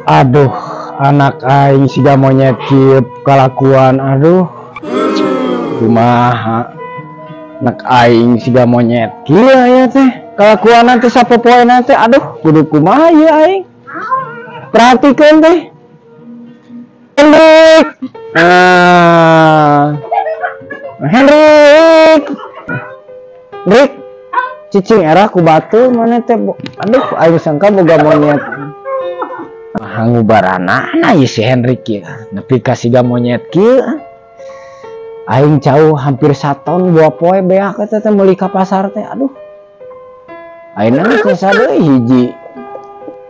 Aduh, anak aing siga monyet kieu kalakuan, aduh. Kumaha anak aing siga monyet kieu aya teh kalakuan teh sapopoena teh, aduh kudu kumaha ieu aing. Perhatikeun teh. Hendrik. Ah. Hendrik. Hendrik. Cicing era ku batu mana teh, aduh aing sangka boga monyet. Hangubaranana ieu si Hendrik ieu nepi ka siga monyet kieu. Aing jauh hampir saton dua poe beak eta teh meuli ka pasar teh, aduh. Ayeuna geus deui hiji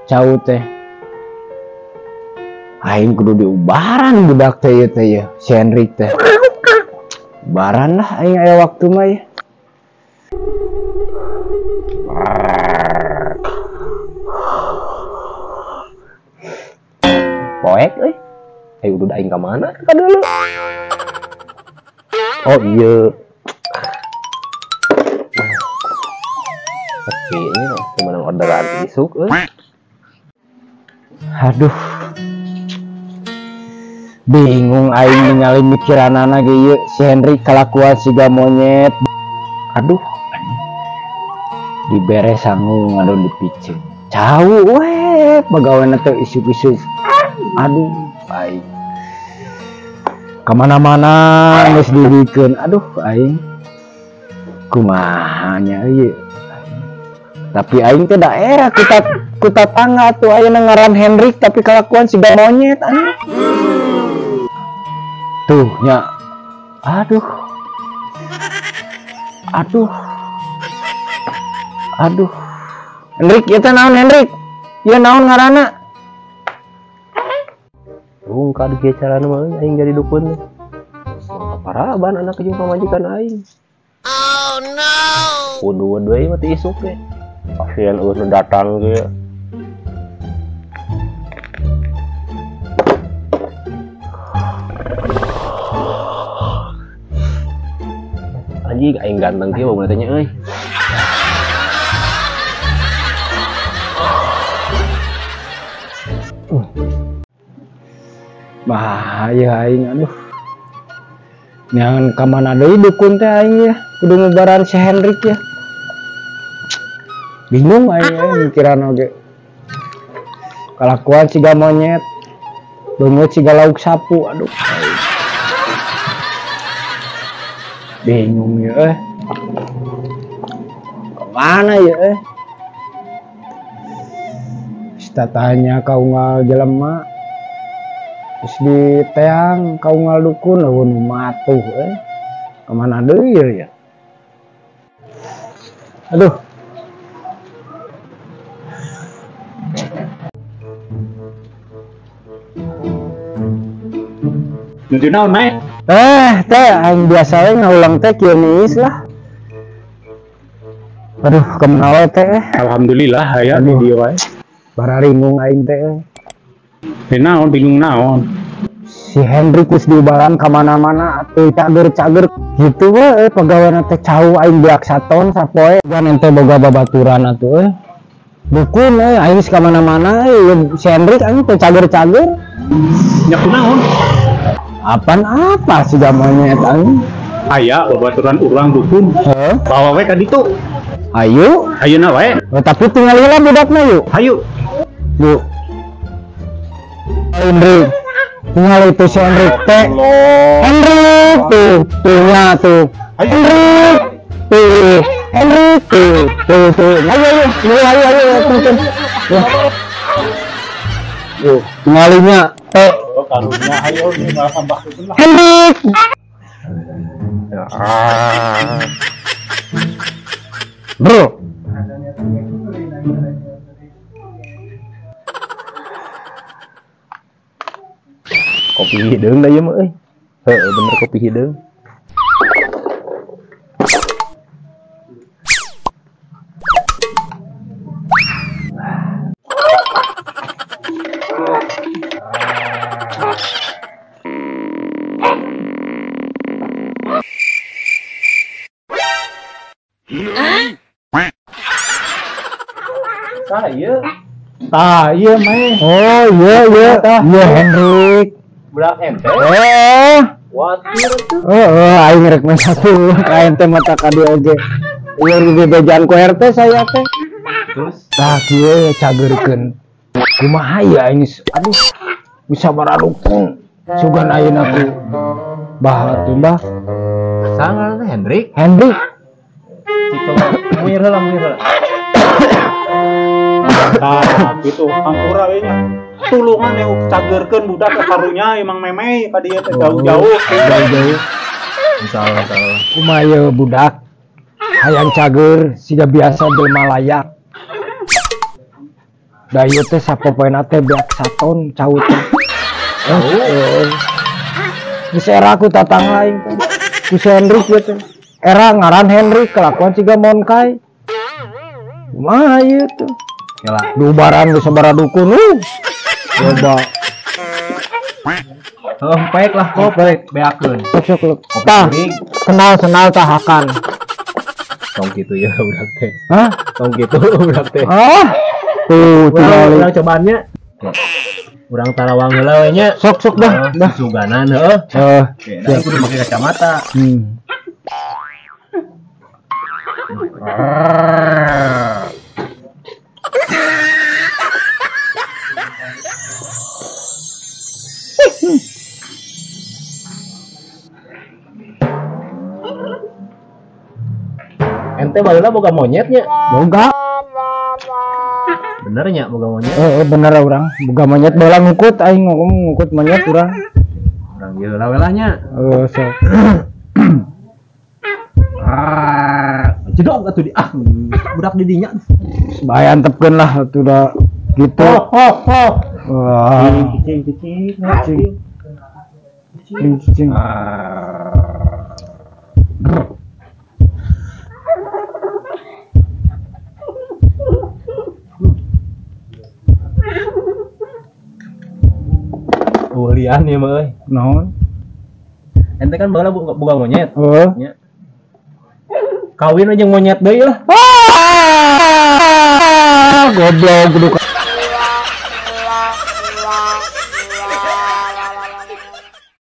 cau teh. Aing kudu diubaran budak teh ieu teh ieu si Hendrik teh. Ubaran lah aing aya waktu mah ieu. Poek euy. Ayo udah aing ka mana ka dulu. Oh iya. Oke, ini menang orderan isuk euy. Aduh. Bingung aing ningali mikiranana ge ieu si Hendrik kalakuan siga monyet. Aduh. Dibere sangu aduh dipiceun. Cau we pegawena teh isuk-isuk. Aduh, aing kemana-mana geus dibikeun. Aduh, aing kumaha nya ieu. Tapi aing teh daerah ku tatangga tuh ayeuna ngaran Hendrik tapi kalakuan siga monyet anjing. Tuh nya. Aduh. Aduh. Aduh. Hendrik, ieu teh naon Hendrik? Ieu naon ngaranna? Rungkad kieu carana mah aing jadi dukun. Paraban anak jeung pamajikan aing. Oh no. Kudu deui mah teh isuk ge. Pasien eueuh nu datang ge. Anjing aing ganteng kieu bauna teh nya euy. Bahaya aing, aduh. Nyangan ka mana deui dukun teh aing ya, kudu ngubaran si Hendrik ya. Bingung aing ya mikiran oge. Kalakuan siga monyet, beungeut siga lauk sapu, aduh. Aing. Bingung ya Kemana ya Kita tanya ka unggal jelema. Terus di teang kau unggal dukun eueuh nu matuh kemana deui ya. Aduh. Nuju naon nae? Teh aing biasa we ngaulang teh kieu niis lah. Aduh, kemana we teh? Alhamdulillah aya di dieu wae. Bararingung aing teh. Naon bingung naon? Si Hendrik geus diubaran ka mana-mana atuh cager-cager gitu we pegawena teh cau aing beak saton sapoe gan ente boga babaturan atuh euy. Dukun euy aing geus ka mana-mana euy si Hendrik aing teh cager-cager. Nya kunaon? Apaan apa siga monyet aing? Aya babaturan urang dukun. Heeh. Bawa we ka ditu. Ayo. Ayeuna wae. Oh, tapi tinggal heula budakna yuk. Hayu. Yuk. Hendrik, tinggal itu si Hendrik teh. Hendrik tuh, tuhnya tuh. Hendrik tuh, Hendrik tuh, tuh tuh. Ayo ayo, ayo ayo ayo, tuh. Tuh, tinggalinya teh. Oh, karunya ayo nih malah tambah dukun lah. Hendrik. Bro. Kopi hideung da ieu mah euy. Heueuh bener kopi hideung. Saya. Tah, ieu mah. Oh, iya iya. Iya Hendrik. Budak ente. Oh. Watir tuh. Oh, aing rek main satu ka ente mata ka dieu oge. Ieu dibebejaan ku RT saya teh. Terus tah kieu cageurkeun. Kumaha ya aing aduh bisa bararukun. Sugan ayeuna ku. Bah atuh bah. Sangar teh Hendrik. Hendrik. Cik coba muir heula muir heula. Tah gitu hampura we nya. Tulungan yang cagerkeun budak ke karunya emang memei ka dieu teh jauh-jauh. Jauh-jauh. Insyaallah insyaallah. Kumaha ieu budak hayang cager siga biasa jelema layak. Da ieu teh sapopoena teh beak saton cau teh. Oh. Geus era ku tatangga aing teh. Ku si Hendrik ieu teh. Era ngaran Hendrik kelakuan siga monkai. Kumaha ieu teh? Kela dubaran geus sabaraha dukun. Coba. Oh, baik lah kok baik beakeun. Sok tah. Kenal-kenal tahakan. Tong kitu ya budak teh. Hah? Tong kitu budak teh. Ah. Tuh, tinggal urang cobaannya. Urang tarawang heula we nya. Sok sok dah. Dah suganan heuh. Heeh. Nah, kudu make kacamata. Ente baheula boga monyetnya? Boga. Bener nya boga monyet? Bener urang. Boga monyet baheula ngukut aing ngomong ngukut monyet urang. Urang ieu heula we lah nya. Heeh, sok. Ah, jedog atuh di ah budak di dinya. Bae antepkeun lah atuh da gitu. Oh, oh, oh. Wah. Cicing, cicing, cicing. Cicing, cicing. Ulian ya mah euy. Naon? Ente kan baheula boga monyet. Heeh. Nya. Kawin aja monyet deui lah. Ah, goblok kudu